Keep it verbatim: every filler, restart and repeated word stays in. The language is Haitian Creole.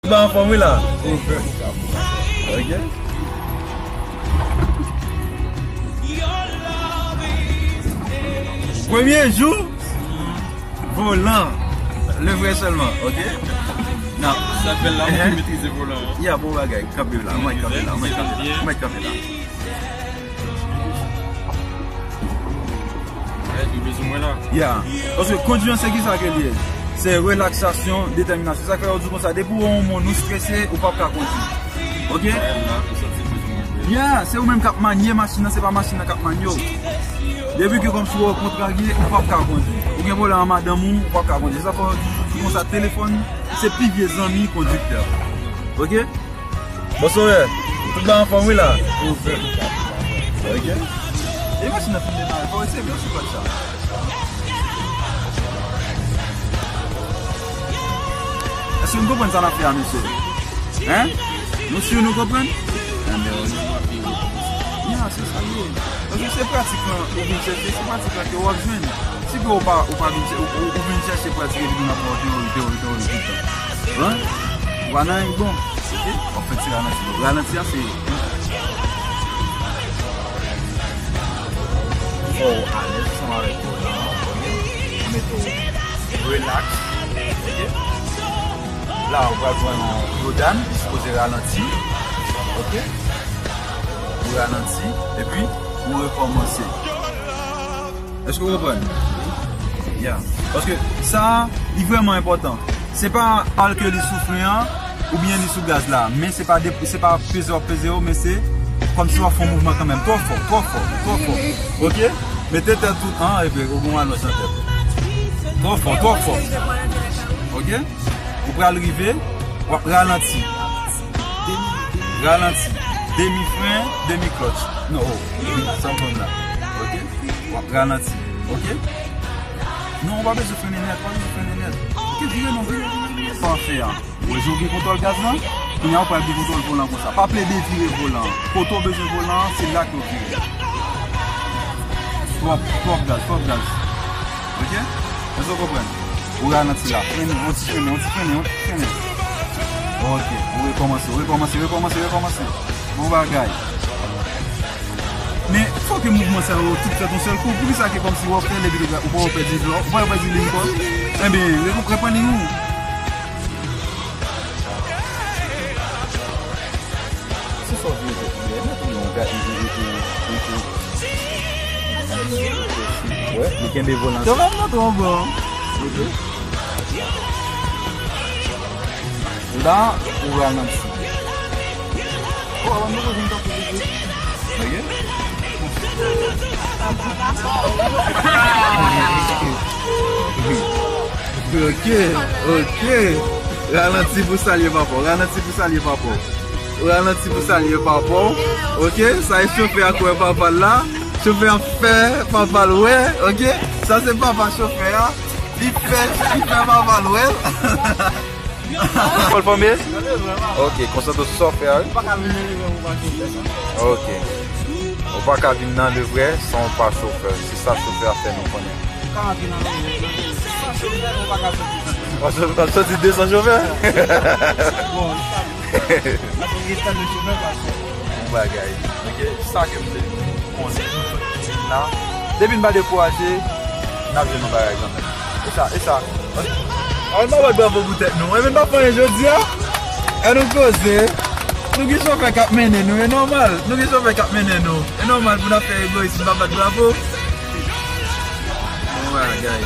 Ba anfòm wi la. Ok. Premye jou volan. Le vrè sèlman, ok? Nan. Sa fè la, mwen metrize volan an. Ya, bon bagay. Kanpe la, mwen kanpe la, mwen kanpe la, mwen kanpe la. Ya. Paske kondwi an se ki sa ke li ye? Se relaksasyon, detèminasyon. Sa fè yo di konsa, depi w wè yon moun ou strese, ou p ap ka kondwi. Ok? Ya, se ou menm k ap manye machin nan, se pa machin nan k ap manye w. Depi ke kòmsi w kontrarye, ou p ap ka kondwi. Ou gen pwoblèm ak madanm ou, ou p ap ka kondwi. Se sa fè yo di konsa, telefòn se pi vye zanmi kondwiktè. Ok? Bon, Sovè, tout bagay anfòm wi la. Ok. E machin nan fin demare, fò w eseye vin sou kòd sa. Èske nou konprann sa n ap fè a, mesye? Hein? Nou si nou konprann? Enben, wi. Ya, se sa l ye. Paske se pratik lan ou vin chèche, se pratik lan ke w ap jwenn. Si ke ou pa, ou pa vin chè-, ou, ou, ou vin chèche pratik epi nou ap fè teori, teori, teori tout tan. Hein? Ou pa nan anyen k bon. Ok? W ap fè ti ralanti. Ralanti a se fò w alèz ansanm avèk volan an, ok? Ou mete w relax, ok? La, ou pral pran yon Yodan, li sipoze ralanti, ok? Ou ralanti, epi ou rekòmanse. Èske w konprann? Ya. Paske sa, li vrèman enpòtan. Se pa pal ke li sou fren an, oubyen li sou gaz la. Men se pa de, se pa peze w ap peze yo, men se kòmsi w ap fè yon mouvman kanmenm. Twò fò, twò fò, twò fò. Ok? Mete tèt ou an, epi ou gon alonj nan tèt. Twò fò, twò fò. Ok? Ou pral rive, w ap ralanti. Ralanti. Demi fren, demi klòtch. Non, oh, sa m konn la. Ok? W ap ralanti. Ok? Non, ou pa bezwen frennen nèt, ou pa bezwen frennen nèt. Ok, vire non, vire, vire, vire. Sa w ap fè a. Ou wè jan w gen kontwòl gaz lan? Kounye a ou pral gen kontwòl volan konsa. Pa plede vire volan an. Kote w bezwen volan an, se la ke w vire. Twòp, twòp gaz, twòp gaz. Ok? Èske w konprann? Ou ralanti la. Frennen, yon ti frennen, yon ti frennen, yon ti frennen. Ok, ou rekòmanse, ou rekòmanse, rekòmanse, rekòmanse. Bon bagay. Men, fò ke mouvman sa yo tout fèt yon sèl kou. Poukisa ke kòmsi w ap fè l epi ou pa wè w pèdi, w pa wè w pèdi liy pa w? Enben, reprann liy ou. Se sa w vle fè, nèt ou yon gade, ou, ou, ou, ou. Wè, li kenbe volan. Yo pa nan twò bon. La, ou ralanti. Oh, avan nou vin tankou vit vit. Ok. Ok, ok. Ralanti pou salye papa w. Ralanti pou salye papa w. Ou ralanti pou salye papa w. Ok, sa e chofè a k wè papa l la. Chofè a fè papa l wè. Ok, sa se papa chofè a. Li fè, li fè papa l wè. Pòl Fanmi? Ok, konsantre sou sa w fè a, wi. Ok. Ou pa ka vin nan le vrè san w pa chofè. Se sa chofè a fè nou konnen. Ou pa soti de san chofè? Bon bagay. Ok, sa ke m vle konnen. La, depi n pa dekouraje, n ap jwenn yon bagay kanmenm. E sa, e sa. An, an, n pa bat bravo pou tèt nou. Enben, n pa fè anyen jodi a. An nou koze. Nou gen chofè k ap mennen nou, e nòmal. Nou gen chofè k ap mennen nou. E nòmal pou n ap fè egoyis, n pa bat bravo. Bon bagay.